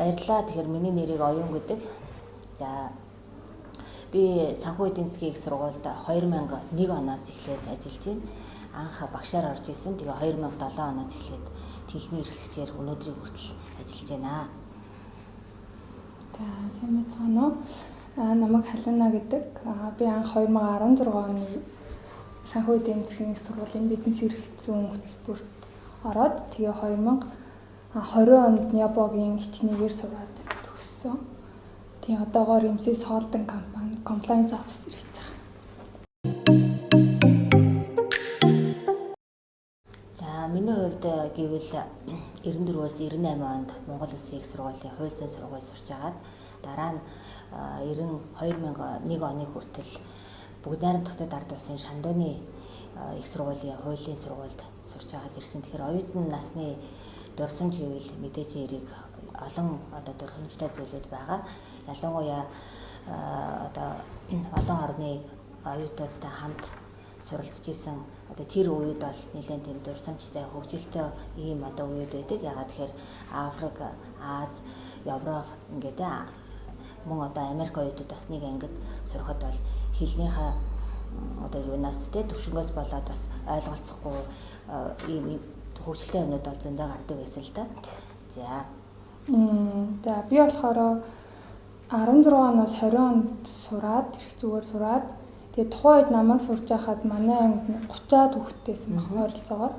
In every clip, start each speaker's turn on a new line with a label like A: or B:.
A: Баярлалаа. Тэгэхээр миний нэрийг Оюун гэдэг. За би санхүү эдийн засгийн их сургуульд 2001 оноос эхлээд ажиллаж байна. Анх багшаар орж исэн. Тэгээ 2007 оноос эхлээд тэнхимийн эрхлэгчээр өнөөдрийг хүртэл ажиллаж байна.
B: За, сайн байцгаана уу? Намайг Халина гэдэг. Би анх 2016 оны санхүү эдийн засгийн их сургуулийн бизнес эрх зүйн хөтөлбөрт ороод тэгээ 2020 онд Нябогийн хичнэгээр сураад төгссөн. Тэгээ одоогоор MCS Holding компани compliance officer хийж байгаа.
A: За миний хувьд гэвэл 94-өөс 98 онд Монгол Улсын их сургуулийн хууль зүйн сургууль сурч агаад дараа нь 2001 оны хүртэл Бүгд найрамдахтай дард улсын Шандууны их сургуулийн хуулийн сургуульд сурч байгаа зэрсэн. Тэгэхээр оюутан насны дурсамж гэвэл мэдээж эрийг олон одоо дурсамжтай зүйлүүд байгаа. Ялангуяа одоо олон орны оюутнуудтай хамт суралцж исэн одоо тэр үед бол нэлээд тийм дурсамжтай, хөгжилтэй ийм одоо үеуд байдаг. Ягаад тэгэхээр Африк, Аз, Европ ингээд мөн одоо Америк оюутнууд бас нэг ангид сурахад бол хэлнийхээ одоо юунаас те төвшнгөөс болоод бас ойлголцохгүй ийм хөгжилтэй юмнууд бол зөндөө гардаг байсан л та. За.
B: За би болохоор 16 оноос 20 онд сураад эрх зүгээр сураад тэгээ тухайн үед намайг сурж байхад манай анги 30-аад хүүхэдтэйсэн баг ойролцоогоор.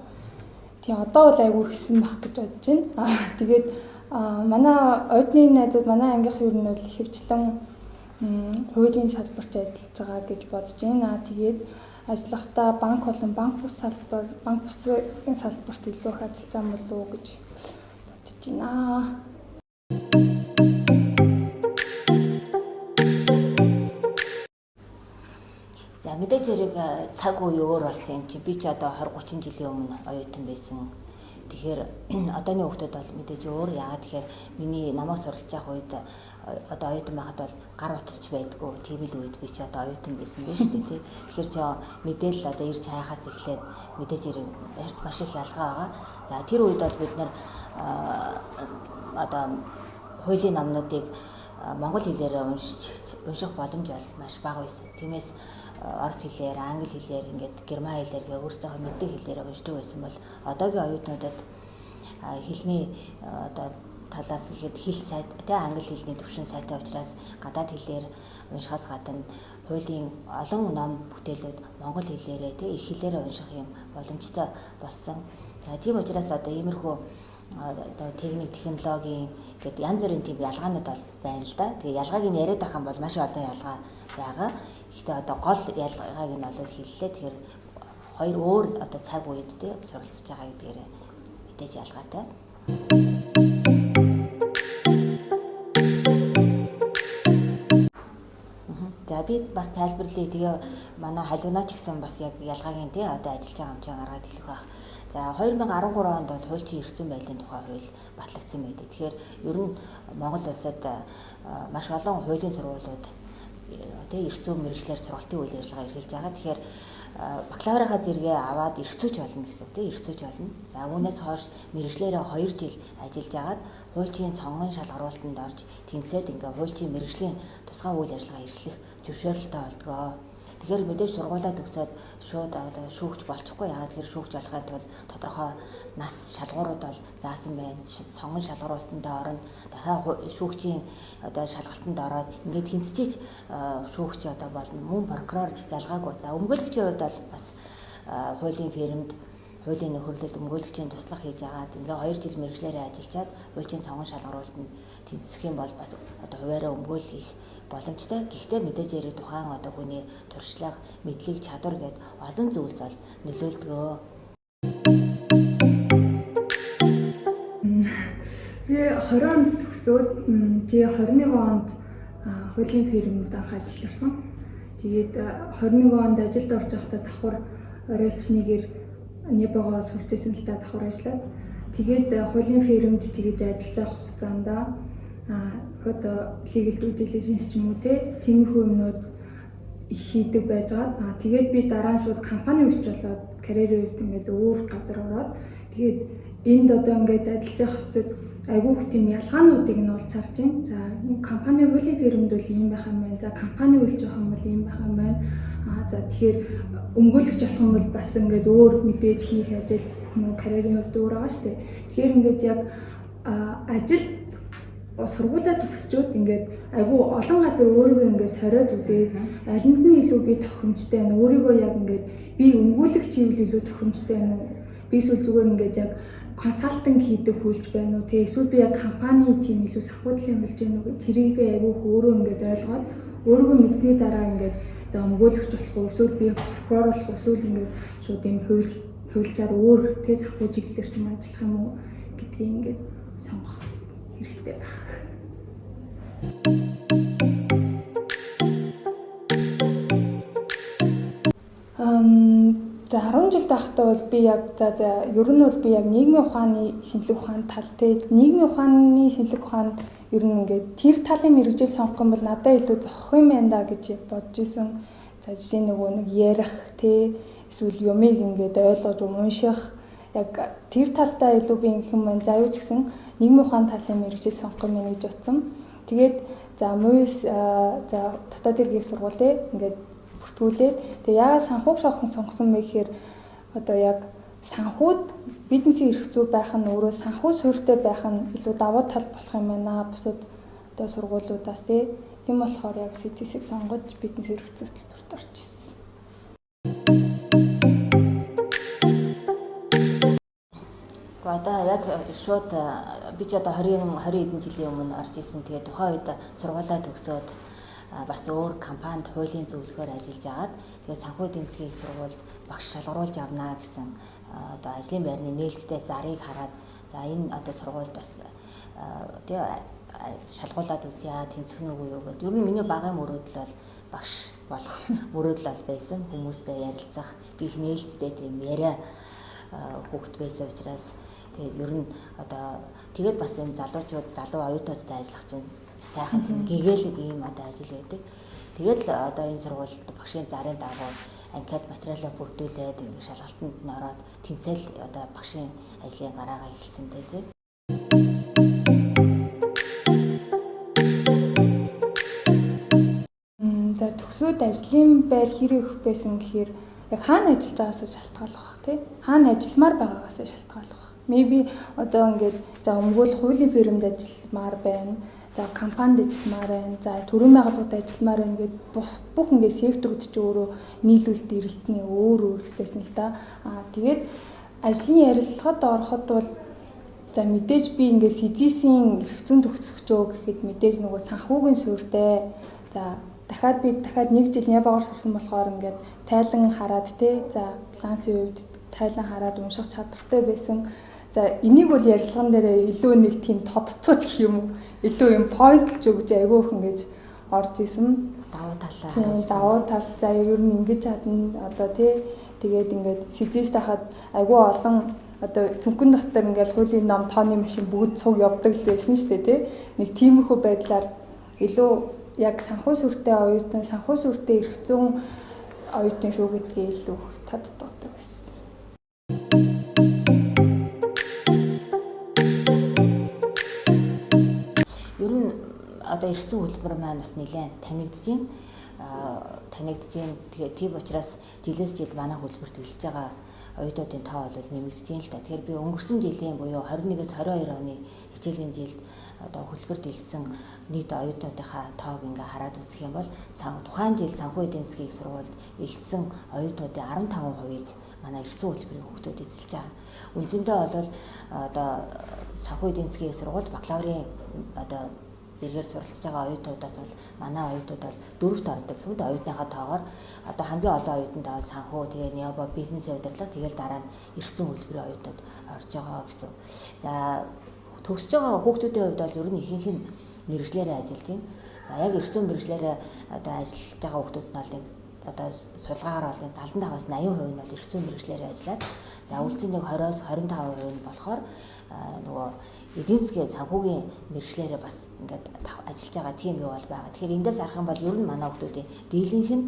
B: Тэгээ одоо бол айгүй ихсэн баг гэж бодож байна. Тэгээд манай оюутны найзууд манай ангийнх ер нь бол ихэвчлэн хуулийн салбарт ажиллаж байгаа гэж бодож байна. Тэгээд ажиллахдаа банк болон банк бус салбар, банк бусын салбарт илүү их ажиллаж байгаа юм болов уу гэж бодож байна.
A: За мэдээж хэрэг цаг үе өөр болсон юм чи би ч одоо 20 30 жилийн өмнө оюутан байсан. Тэгэхээр одооны хүүхдүүд бол мэдээж өөр. Яагаад тэгэхээр миний намайг суралцж явах үед одоо оюутан байхад бол гар утасч байдгүй. Тийм л үед би ч одоо оюутан байсан байж тээ тий. Тэгэхээр чи мэдээлэл одоо ирж хайхаас эхлээд мэдээж хэрэг маш их ялгаа байгаа. За тэр үед бол бид нар одоо хуулийн номнуудыг монгол хэлээрээ унших боломж бол маш бага байсан. Тиймээс орос хэлээр, англи хэлээр, ингээд герман хэлээр гээ өөрсдийнхөө мэддэг хэлээрээ уншдаг байсан бол одоогийн оюутнуудад хэлний одоо талаас гэхэд хэл сайт тэ англи хэлний түвшин сайтай учраас гадаад хэлээр уншихаас гадна хуулийн олон ном бүтээлүүд монгол хэлээрээ тэ их хэлээрээ унших юм боломжтой болсон. За тийм учраас одоо иймэрхүү одоо техник, технологийн гэд янз бүрийн тийм ялгаанууд бол байна л да. Тэгээ ялгааг нь яриад байх юм бол маш олон ялгаа байгаа. Гэхдээ одоо гол ялгааг нь бол хэллээ. Тэгэхээр хоёр өөр одоо цаг үед тий суралцж байгаа гэдгээрээ мэдээж ялгаатай. За би бас тайлбарлая. Тэгээ манай халиунаа ч гэсэн бас яг ялгааг нь тий одоо ажиллаж байгаа юм чинь гаргаад хэлэх байх. За 2013 онд бол хуульчийн эрх зүйн байдлын тухай хууль батлагдсан байдаг. Тэгэхээр ер нь Монгол улсад маш олон хуулийн сургуулиуд тий эрх зүйн мэргэжлээр сургалтын үйл ажиллагаа эрхэлж байгаа. Тэгэхээр бакалаврынхаа зэрэгээ аваад эрх зүйч болно гэсэн үг тий эрх зүйч болно. За үүнээс хойш мэргэжлээрээ 2 жил ажиллаж агаад хуульчийн сонгон шалгаруултанд орж тэнцээд ингээ хуульчийн мэргэжлийн тусгай үйл ажиллагаа эрхлэх зөвшөөрөлтэй болдгоо. Тэгэхээр мэдээж сургуулаа төгсөөд шууд одоо шүүгч болчихгүй. Яагаад тэгэхээр шүүгч болохын тулд тодорхой нас шалгуурууд бол заасан байна. Сонгон шалгаруултанд орно. Дахиад шүүгчийн одоо шалгалтанд ороод ингээд тэнцчихэж шүүгч одоо болно. Мөн прокурор ялгаагүй. За өмгөөлөгчийн хувьд бол бас хуулийн фирмд хуулийн нөхөрлөлд өмгөөлөгчийн туслах хийж агаад ингээ 2 жил мэргэжлээрээ ажиллачаад хуульчийн сонгон шалгаруултанд тэнцэх юм бол бас одоо хуваараа өмгөөл хийх боломжтой. Гэхдээ мэдээж хэрэг тухайн одоо хүний туршлага, мэдлэг, чадвар гээд олон зүйлс бол нөлөөлдгөө.
B: Би 20 онд төгсөөд тэгээ 21 онд хуулийн фирмд анх ажилласан. Тэгээд 21 онд ажилд орж байхдаа давхар оройчныгэр Небогоо сурч исэн л та давхар ажиллаад тэгээд хуулийн фирмд тэгэж ажиллаж явах хугацаанд одоо legal due diligence ч юм уу те тиймэрхүү юмнууд их хийдэг байжгаад тэгээд би дараа нь шууд компани үйлч болоод карьерийн хувьд ингээд өөр газар ороод тэгээд энд одоо ингээд ажиллаж явах хувьцад айгүйх тийм ялгаануудыг нь олж харж байна. За компани хуулийн фирмд бол ийм байх юм байна. За компани хуульч байх юм бол ийм байх юм байна. За тэгэхээр өмгөөлөгч болох юм бол бас ингээд өөр мэдээж хийх ажил бүх нөө карьерийн хувьд өөр байгаа шүү дээ. Тэгэхээр ингээд яг ажил сургуулаа төгсчөөд ингээд айгүй олон газар өөрийгөө ингээд сориод үзээд алинд нь илүү би тохиромжтой байна. Өөрийгөө яг ингээд би өмгөөлөгч хийвэл илүү тохиромжтой байна уу? Би эсвэл зүгээр ингээд яг консалтинг хийдэг хуульч байна уу? Тэгээ эсвэл би яг компани тийм илүү санхүүжилтийн хуульч байна уу? Тэрийг айгүй өөрөө ингээд ойлгоод өөрийгөө мэдсэний дараа ингээд за өмгөөлөгч болох уу? Эсвэл би прокурор болох уу? Эсвэл ингээд шууд юм хуульчаар өөр тэ санхүү чиглэлээр ч юм ажиллах юм уу гэдгийг ингээд сонгох хэрэгтэй байх. За 10 жил байхдаа бол би яг за ер нь бол би яг нийгмийн ухааны шинжлэх ухаан тал те нийгмийн ухааны шинжлэх ухаанд ер нь ингээд тэр талын мэргэжил сонгох юм бол надад илүү зохих юм байна да гэж бодож исэн. За жишээ нөгөө нэг ярих те эсвэл юмыг ингээд ойлгож унших яг тэр талдаа илүү би ингэх юм байна. За юу ч гэсэн нийгмийн ухаан талын мэргэжил сонгох юм байна гэж бодсон. Тэгээд за муйс за дотоод хэргийн сургууль те ингээд бүртгүүлээд тэгээ яагаад санхүүг шохон сонгосон бэ гэхээр одоо яг санхүүд бизнесийн эрх зүй байх нь өөрөө санхүү суурьтай байх нь илүү давуу тал болох юм байна. Бусад одоо сургуулиудаас тий. Тийм болохоор яг CTS-ийг сонгож бизнес эрх зүй төлбөрт орж ирсэн.
A: Гэхдээ одоо яг шууд би ч одоо 20 хэдэн жилийн өмнө орж исэн. Тэгээ тухайн үед сургуулаа төгсөөд бас өөр компанид хуулийн зөвлөхөөр ажиллаж агаад тэгээ санхүү эдийн засгийн их сургуульд багш шалгаруулж явна гэсэн одоо ажлын байрны нээлттэй зарыг хараад за энэ одоо сургуульд бас тэгээ шалгуулад үзье тэнцэх нүгүү юу гэдэг. Ер нь миний багын мөрөөдөл бол багш болох мөрөөдөл бол байсан. Хүмүүстэй ярилцах, би их нээлттэй тийм яриа хүүхэд байсан учраас тэгээд ер нь одоо тэгээд бас юм залуучууд залуу оюутнуудтай ажиллах чинь сайхан тийм гэгээлэг ийм одоо ажил байдаг. Тэгээд л одоо энэ сургуульд багшийн зарын дагуу анкет материалаа бүрдүүлээд ингээд шалгалтанд нь ороод тэнцэл одоо багшийн ажлын гараагаа эхэлсэн тий.
B: За төгсөөд ажлын байр хэрэг их байсан гэхээр яг хаана ажиллаж байгаасаа шалтгааллах бах тий. Хаана ажилламаар байгаагаасаа шалтгааллах бах. Maybe одоо ингээд за өмгөөл хуулийн фирмд ажилламаар байна. За компанид ажилламаар байна. За төрийн байгууллагад ажилламаар байна гэд бүх ингээд секторууд чи өөрөө нийлүүлэлт эрэлтний өөр өөр л байсан л да. Аа тэгээд ажлын ярилцлагад ороход бол за мэдээж би ингээд CGS-ийн эрх зүйн төгсөгчөө гэхэд мэдээж нөгөө санхүүгийн суурьтай. За дахиад би дахиад нэг жил нябагаар сурсан болохоор ингээд тайлан хараад те за балансын хувьд тайлан хараад унших чадвартай байсан. За энийг бол ярилцлаган дээр илүү нэг тийм тодцооч гэх юм уу? Илүү юм поинтлж өгч айгүй их ингэж орж исэн.
A: Давуу талаа.
B: Тийм давуу тал за ер нь ингэж чадна одоо тий тэгээд ингээд CGS тахад айгүй олон одоо цүнхэн дотор ингээд хуулийн ном тооны машин бүгд цуг явдаг л байсан шүү дээ тий. Нэг тиймэрхүү байдлаар илүү яг санхүү сүртэй оюутан, санхүү сүртэй эрх зүйн оюутан шүү гэдгийг илүү их тодтогдог байсан.
A: Ер нь одоо эрх зүйн хөтөлбөр маань бас нэлээд танигдж байна. Танигдж байна. Тэгээ тийм учраас жилээс жил манай хөтөлбөрт элсэж байгаа оюутнуудын тоо бол нэмэгдэж байна л да. Тэгэхээр би өнгөрсөн жилийн буюу 21-ээс 22 оны хичээлийн жилд одоо хөтөлбөрт элссэн нийт оюутнуудынхаа тоог ингээ хараад үзэх юм бол тухайн жил санхүү эдийн засгийн их сургуульд элссэн оюутнуудын 15%-ийг манай эрх зүйн хөтөлбөрийн хүүхдүүд эзэлж байгаа. Үндсэндээ бол одоо санхүү эдийн засгийн их сургуульд бакалаврын одоо зэрэгээр суралцж байгаа оюутнуудаас бол манай оюутнууд бол дөрөвт ордог. Гэвч оюутныхаа тоогоор одоо хамгийн олон оюутанд бол санхүү, тэгээ необо бизнесийн удирдлага, тэгэл дараа нь эрх зүйн хөтөлбөрийн оюутнууд орж байгаа гэсэн. За төгсөж байгаа хүүхдүүдийн хувьд бол ер нь ихэнх нь мэргэжлээрээ ажиллаж байна. За яг эрх зүйн мэргэжлээрээ одоо ажиллаж байгаа хүүхдүүд нь бол нэг одоо судалгаагаар бол 75-аас 80% нь бол эрх зүйн мэргэжлээрээ ажиллаад за үлдсэн нэг 20-оос 25% нь болохоор нөгөө эдийн засгийн санхүүгийн мэргэжлээрээ бас ингээд ажиллаж байгаа тийм юу бол байгаа. Тэгэхээр эндээс харах юм бол ер нь манай хүүхдүүдийн дийлэнх нь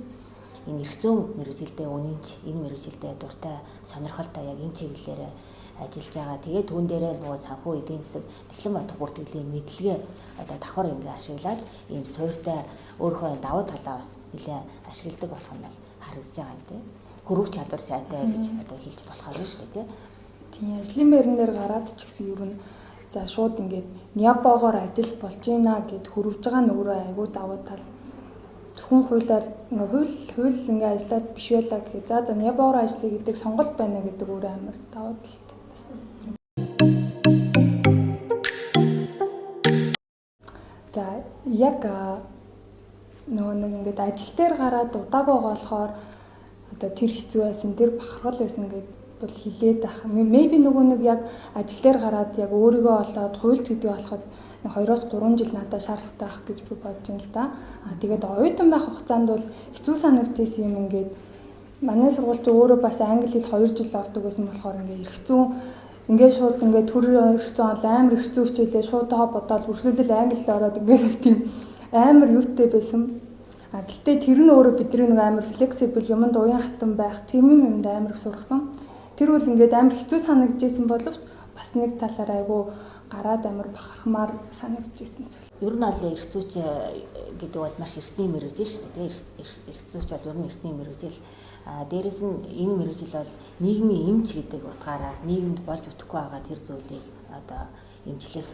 A: энэ эрх зүйн мэргэжилдээ үнэнч, энэ мэргэжилдээ дуртай, сонирхолтой яг энэ чиглэлээрээ ажиллаж байгаа. Тэгээд түүн дээрээ нөгөө санхүү, эдийн засаг, тэнхлэн бодох бүртгэлийн мэдлэгээ одоо давхар ингээ ашиглаад ийм суурьтай өөрийнхөө давуу талаа бас нэлээ ашигладаг болох нь бол харагдаж байгаа юм тий. Хөрвөх чадвар сайтай гэж одоо хэлж болохоор шүү дээ тий.
B: Тийм, ажлын байран дээр гараад ч гэсэн ер нь за шууд ингээд нябоогоор ажил болж гинэ гэд хөрвж байгаа нөгөрөө айгүй давуу тал. Зөвхөн хуулиар ингээ хууль ингээ ажиллаад биш байлаа гэхэд за нябоогоор ажиллая гэдэг сонголт байна гэдэг өөрөө амар давуу талтай бас. За яг нөгөө нэг ингээд ажил дээр гараад удаагүй болохоор одоо тэр хэцүү байсан, тэр бахархал байсан гэд бол хилээд ах. Maybe нөгөө нэг яг ажил дээр гараад яг өөрийгөө олоод хуульч гэдгийг олоход 2-3 жил надад шаардлагатай байх гэж би бодож байна л да. Аа тэгээд оюутан байх хугацаанд бол хэцүү санагдчихсэн юм ингээд манай сургууль чи өөрөө бас англи хэл 2 жил ордог байсан болохоор ингээд эрх зүйн ингээд шууд ингээд төр эрх зүйн он амар эрх зүй хичээлээ шууд тоо бодоол үргэлжлүүлэл англи хэл ороод ингээд нэг тийм амар юутай байсан. А гэтээ тэр нь өөрөө бидний нэг амар flexible юмд уян хатан байх тийм юмд амар их сургасан. Тэр бол ингээд амар хэцүү санагдчихсэн боловч бас нэг талаар айгүй гараад амар бахархмаар санагдчихсэн зүйл.
A: Ер нь бол эрх зүйч гэдэг бол маш эртний мэргэжил шүү дээ. Эрх зүйч бол ер нь эртний мэргэжил. А дээрэс нь энэ мэргэжил бол нийгмийн эмч гэдэг утгаараа нийгэмд болж үтэхгүй байгаа тэр зүйлийг одоо эмчлэх,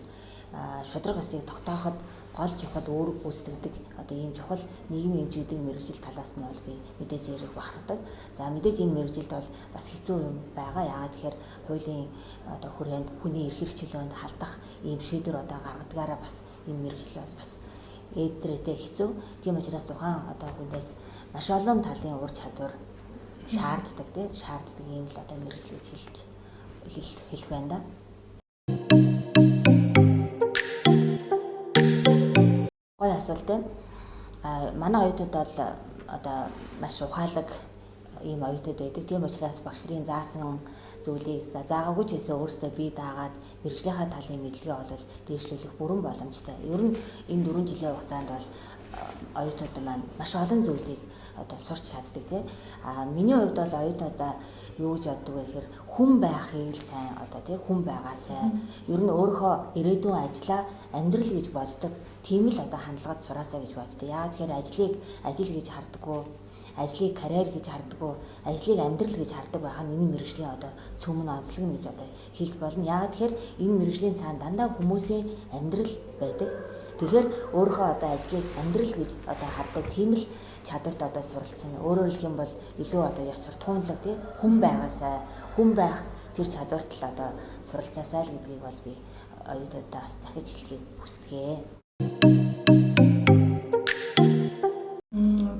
A: шударга ёсыг тогтооход гол чухал үүрэг гүйцэтгэдэг одоо ийм чухал нийгмийн эмч гэдэг мэргэжил талаас нь бол би мэдээж ярих бахархдаг. За мэдээж энэ мэргэжилд бол бас хэцүү юм байгаа. Яагаад тэгэхээр хуулийн одоо хүрээнд хүний эрх хэрэгчлөөнд халдах ийм шийдвэр одоо гаргадгаараа бас энэ мэргэжил бол бас ээдрээтэй хэцүү. Тийм учраас тухайн одоо хүнээс маш олон талын ур чадвар шаарддаг тий, шаарддаг ийм л одоо мэргэжил гэж хэлэх байна да. Гоё асуулт байна. Манай оюутнууд бол одоо маш ухаалаг ийм оюутнууд байдаг. Тийм учраас багш нарын заасан зүйлийг за заагаагүй ч байсан өөрсдөө бие даагаад мэргэжлийнхаа талын мэдлэгээ бол дээшлүүлэх бүрэн боломжтой. Ер нь энэ 4 жилийн хугацаанд бол оюутнууд маань маш олон зүйлийг одоо сурч чаддаг тий. А миний хувьд бол оюутнуудаа юу гэж боддог вэ гэхээр хүн байхыг л сайн одоо тий хүн байгаасай. Ер нь өөрийнхөө ирээдүйн ажлаа амьдрал гэж боддог. Тийм л одоо хандлагад сураасай гэж боддог. Яагаад тэгэхээр ажлыг ажил гэж хардаггүй, ажлыг карьер гэж хардаггүй, ажлыг амьдрал гэж хардаг байх нь энэ мэргэжлийн одоо цөм нь онцлог нь гэж одоо хэлж болно. Яагаад тэгэхээр энэ мэргэжлийн цаана дандаа хүмүүсийн амьдрал байдаг. Тэгэхээр өөрийнхөө одоо ажлыг амьдрал гэж одоо хардаг тийм л чадварт одоо суралцсан. Өөрөөр хэлэх юм бол илүү одоо ёс суртахуунлаг тий хүн байгаасай, хүн байх тэр чадварт л одоо суралцаасай л гэдгийг бол би оюутнуудаа бас захиж хэлхийг хүсдэг.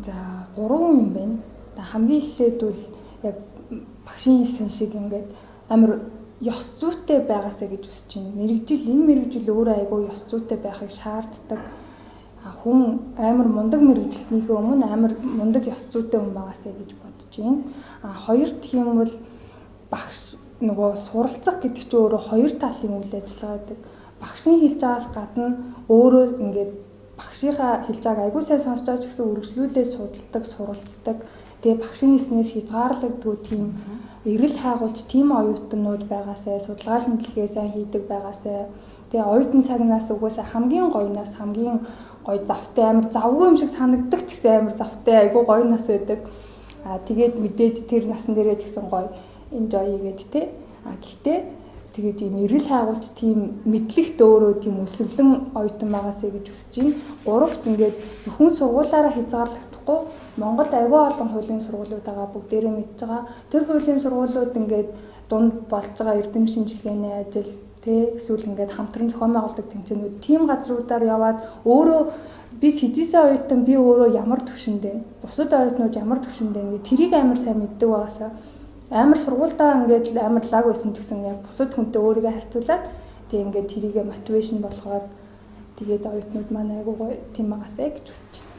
B: За 3 юм байна. Хамгийн эхлээд бол яг багшийн хэлсэн шиг ингээд амар ёс зүйтэй байгаасай гэж хүсэж байна. Мэргэжил энэ мэргэжил өөрөө айгүй ёс зүйтэй байхыг шаарддаг. Хүн амар мундаг мэргэжилтнийхээ өмнө амар мундаг ёс зүйтэй хүн байгаасай гэж бодож байна. Хоёр дахь юм бол багш нөгөө суралцах гэдэг чинь өөрөө хоёр талын үйл ажиллагаа гэдэг. Багшийн хэлж байгаас гадна өөрөө ингээд багшийнхаа хэлж байгааг айгүй сайн сонсож байгаа ч гэсэн үргэлжлүүлээ судалдаг, суралцдаг. Тэгээ багшийн хэлснээс хязгаарлагдгүй тийм эрэл хайгуулч тийм оюутнууд байгаасай, судалгаа шинжилгээ сайн хийдэг байгаасай. Тэгээ оюутан цагнаас угаасаа хамгийн гоёнаас хамгийн гоё завтай, амар завгүй юм шиг санагддаг ч гэсэн амар завтай, айгүй гоё нас байдаг. Аа тэгээд мэдээж тэр насан дээрээ ч гэсэн гоё enjoy хийгээд те. Аа гэхдээ тэгээд ийм эрэл хайгуулч тийм мэдлэгт өөрөө тийм өсвөлэн оюутан байгаасай гэж хүсэж байна. Гуравт ингээд зөвхөн сургуулаараа хязгаарлагдахгүй Монголд айгүй олон хуулийн сургуулиуд байгаа, бүгдээрээ мэдж байгаа. Тэр хуулийн сургуулиуд ингээд дунд болж байгаа эрдэм шинжилгээний ажил тэ эсвэл ингээд хамтран зохион байгуулдаг тэмцээнүүд тийм газруудаар яваад өөрөө би цэцээсээ оюутан би өөрөө ямар төвшөнд байна, бусад оюутнууд ямар төвшөнд байна гэх тэрийг амар сайн мэддэг байгаасаа. Амар сургуульдаа ингээд амар лаг байсан ч гэсэн яг бусад хүнтэй өөрийгөө харьцуулаад тэг ингээд тэрийгэ мотивашн болгоод тэгээд оюутнууд маань айгүй гоё тийм байгаасай гэж хүсэж байна.